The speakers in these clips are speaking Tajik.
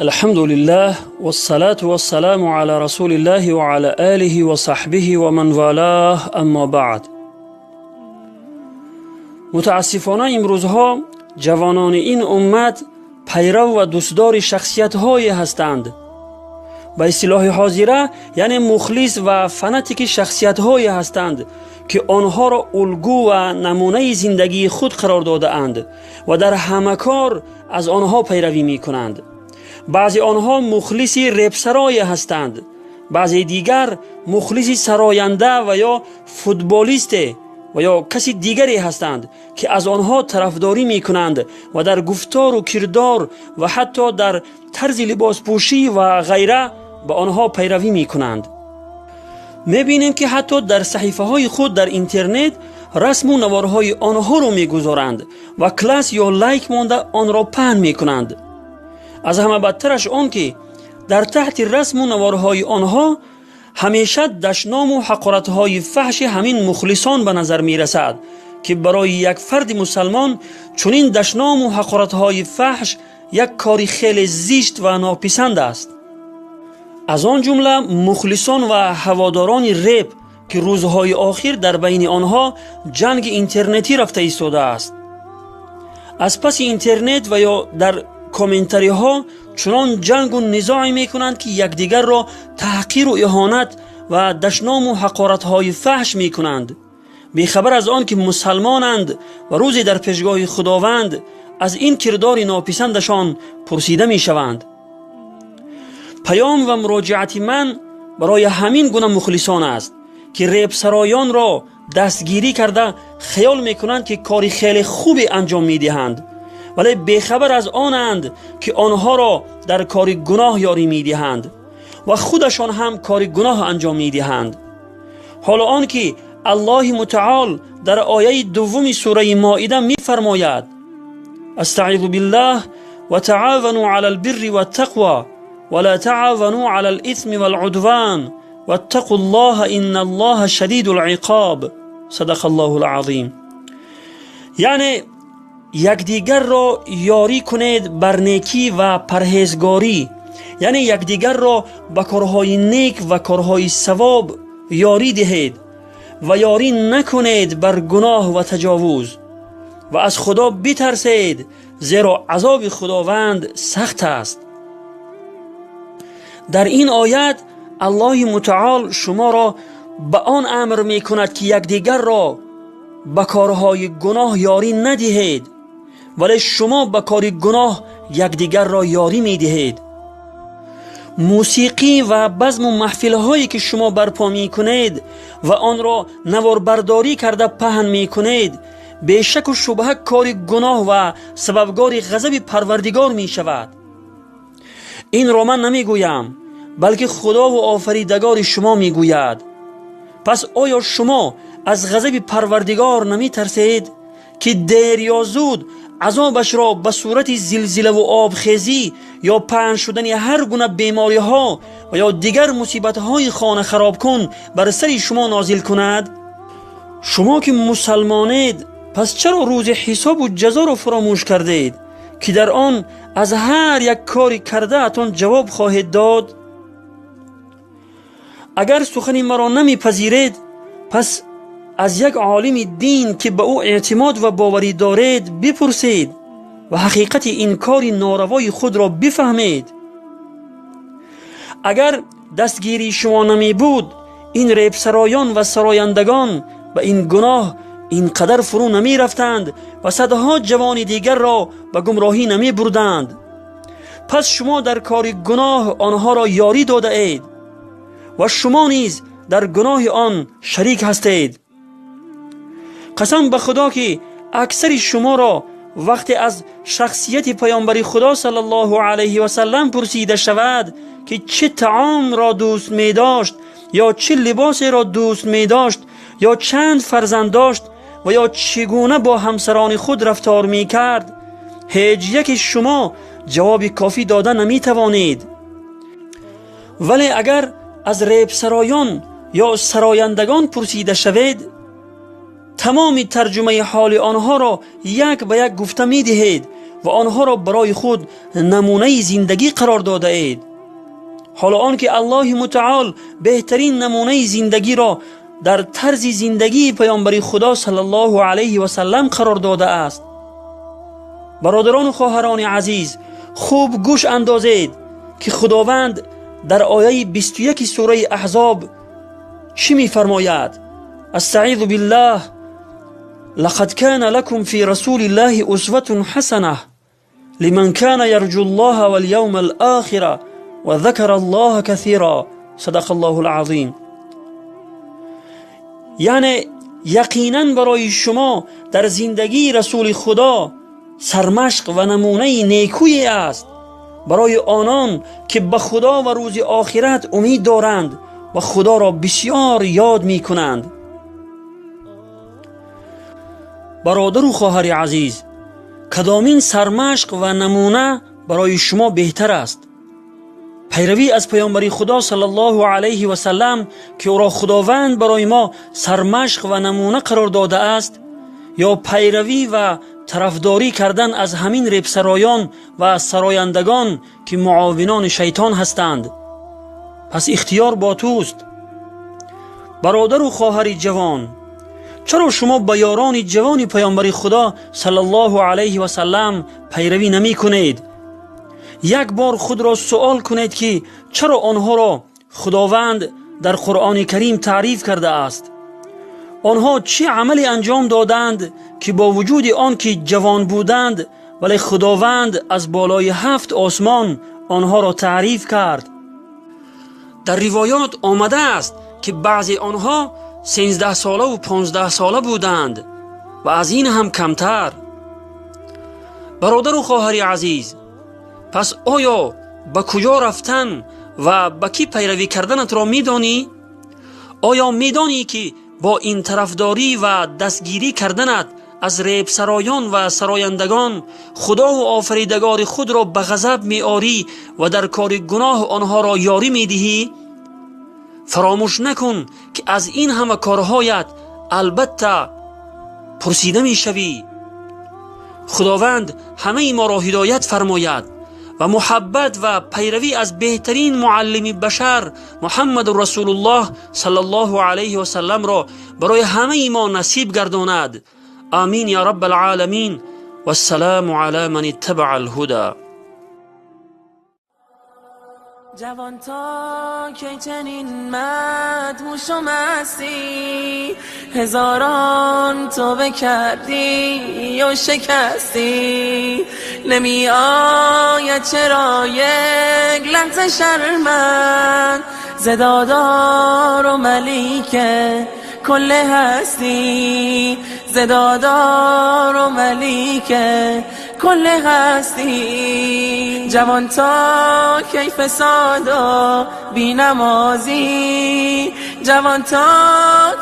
الحمد لله والصلاة والسلام على رسول الله وعلى آله وصحبه ومن والاه اما بعد. متاسفانه امروزها جوانان این امت پیرو و دوستدار شخصیت‌هایی هستند. به اصطلاح حاضره یعنی مخلص و فناتیک شخصیت‌هایی هستند که آنها را الگو و نمونه زندگی خود قرار داده اند و در همه کار از آنها پیروی می‌کنند. بعضی آنها مخلص رپسرای هستند، بعضی دیگر مخلص سراینده و یا فوتبالیست و یا کسی دیگری هستند که از آنها طرفداری میکنند و در گفتار و کردار و حتی در طرز لباس پوشی و غیره به آنها پیروی میکنند. میبینیم که حتی در صحیفه های خود در اینترنت رسم و نوارهای آنها را میگذارند و کلاس یا لایک مانده آن را پهن میکنند. از همه بدترش آن که در تحت رسم و نوارهای آنها همیشه دشنام و حقارت‌های فحش همین مخلصان به نظر می‌رسد که برای یک فرد مسلمان چنین دشنام و حقارت‌های فحش یک کار خیلی زشت و ناپسند است. از آن جمله مخلصان و هواداران رپ که روزهای آخر در بین آنها جنگ اینترنتی رفته ایستاده است. از پس اینترنت و یا در کامنتری ها چنان جنگ و نزاع میکنند که یکدیگر را تحقیر و اهانت و دشنام و حقارت های فحش میکنند، بیخبر از آن که مسلمانند و روزی در پیشگاه خداوند از این کردار ناپسندشان پرسیده میشوند. پیام و مراجعت من برای همین گونه مخلصان است که ریپ سرایان را دستگیری کرده خیال میکنند که کاری خیلی خوبی انجام میدهند، ولی بیخبر از آنند که آنها را در کار گناه یاری میدهند و خودشان هم کار گناه انجام میدهند. حالا آنکه الله متعال در آیه دوم سوره مائده میفرماید: استعیذ بالله و تعاونوا علی البر والتقوى ولا تعاونوا علی الاثم والعدوان واتقوا الله ان الله شدید العقاب. صدق الله العظیم. یعنی یکدیگر را یاری کنید بر نیکی و پرهیزگاری، یعنی یکدیگر را به کارهای نیک و کارهای ثواب یاری دهید و یاری نکنید بر گناه و تجاوز، و از خدا بترسید زیرا عذاب خداوند سخت است. در این آیت الله متعال شما را به آن امر می کند که یکدیگر را به کارهای گناه یاری ندهید، ولی شما به کار گناه یکدیگر را یاری می دهید. موسیقی و بزم و محفل هایی که شما برپا می کنید و آن را نواربرداری کرده پهن می کنید، بیشک و شبهه کار گناه و سببگار غضب پروردگار می شود. این را من نمی گویم، بلکه خدا و آفریدگار شما می گوید. پس آیا شما از غضب پروردگار نمی ترسید که دیر یا زود عذابش را به صورت زلزله و آبخیزی یا پهن شدن هر گونه بیماری ها و یا دیگر مصیبت های خانه خراب کن بر سر شما نازل کند؟ شما که مسلمانید، پس چرا روز حساب و جزا را فراموش کردید که در آن از هر یک کاری کرده اتان جواب خواهید داد؟ اگر سخن مرا نمیپذیرید، پس از یک عالم دین که به او اعتماد و باوری دارید بپرسید و حقیقت این کار ناروای خود را بفهمید. اگر دستگیری شما نمی بود، این ریپ سرایان و سرایندگان به این گناه اینقدر فرو نمی رفتند و صدها جوان دیگر را به گمراهی نمی بردند. پس شما در کار گناه آنها را یاری داده اید و شما نیز در گناه آن شریک هستید. قسم به خدا که اکثر شما را وقتی از شخصیت پیامبر خدا صلی الله علیه و سلم پرسیده شود که چه طعام را دوست می داشت یا چه لباسی را دوست می داشت یا چند فرزند داشت و یا چگونه با همسران خود رفتار می کرد، هیچ یک شما جواب کافی داده نمی توانید. ولی اگر از ریپ سرایان یا سرایندگان پرسیده شوید، تمام ترجمه حال آنها را یک به یک گفته می دهید ва онҳоро барои худ намунаи зиндагӣ қарор додаед? Ҳоло он ки Аллоҳи мутаол беҳтарин намунаи зиндагиро дар тарзи зиндагии паёмбари Худо саллаллоҳу алайҳи васаллам қарор додааст. Бародарону хоҳарони азиз, хуб гӯш андозед, ки Худованд дар ояи 21 сураи Аҳзоб чӣ мефармояд? Астаизу биллаҳ: лақад кана лакум фи расулиллаҳи усватун ҳасана лиман кана ярҷу ллоҳа валявма алохира ва закара ллоҳа касира. Садақа ллоҳу лазим. Яъне яқинан барои шумо дар зиндагии расули Худо сармашқ ва намунаи некӯе аст барои онон ки ба Худо ва рӯзи охират умед доранд ва Худоро бисёр ёд мекунанд. Бародару хоҳари азиз, кадомин сармашқ ва намуна барои шумо беҳтар аст? Пайравӣ аз паёмбари Худо саллаллоҳу алайҳи васаллам, ки ӯро Худованд барои мо сармашқ ва намуна қарор додааст, ё пайравӣ ва тарафдорӣ кардан аз ҳамин репсароён ва сарояндагон, ки муовинони шайтон ҳастанд? Пас ихтиёр бо туст. Бародару хоҳари ҷавон, чаро шумо ба ёрони ҷавони паёмбари Худо саллаллоҳу алайҳи васаллам пайравӣ намекунед? Як бор худро суол кунед, ки чаро онҳоро Худованд дар Қуръони Карим таъриф кардааст? Онҳо чӣ амале анҷом доданд, ки бо вуҷуди он ки ҷавон буданд, вале Худованд аз болои 7 осмон онҳоро таъриф кард? Дар ривоёт омадааст, ки баъзе онҳо 13 солаву 15 сола буданд ва аз ин ҳам камтар. Бародару хоҳари азиз, пас оё ба куҷо рафтан ва ба кӣ пайравӣ карданатро медонӣ? Оё медонӣ, ки бо ин тарафдорӣ ва дастгирӣ карданат аз репсароён ва сарояндагон Худову офаридагори худро ба ғазаб меорӣ ва дар кори гуноҳ онҳоро ёрӣ медиҳӣ? Фаромӯш накун, ки аз ин ҳама корҳоят албатта пурсида мешавӣ. Худованд ҳамаи моро ҳидоят фармояд ва муҳаббат ва пайравӣ аз беҳтарин муаллими башар Муҳаммаду Расулуллоҳ саллаллоҳу алайҳи васалламро барои ҳамаи мо насиб гардонад. Амин я раббал оламин. Вассаламу ала ман иттабаа алҳуда. جوان تا کی چنین مدهوش و مستی، هزاران توبه کردی و شکستی، نمی آید چرا یک لحظه شرمت ز دادار و ملیک کل هستی، ز دادار و ملیک کل هستی. جوان تا کی فساد و بی نمازی، جوان تا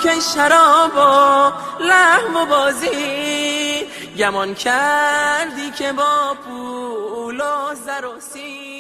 کی شراب و لهو و بازی، گمان کردی که با پول و زر و سیم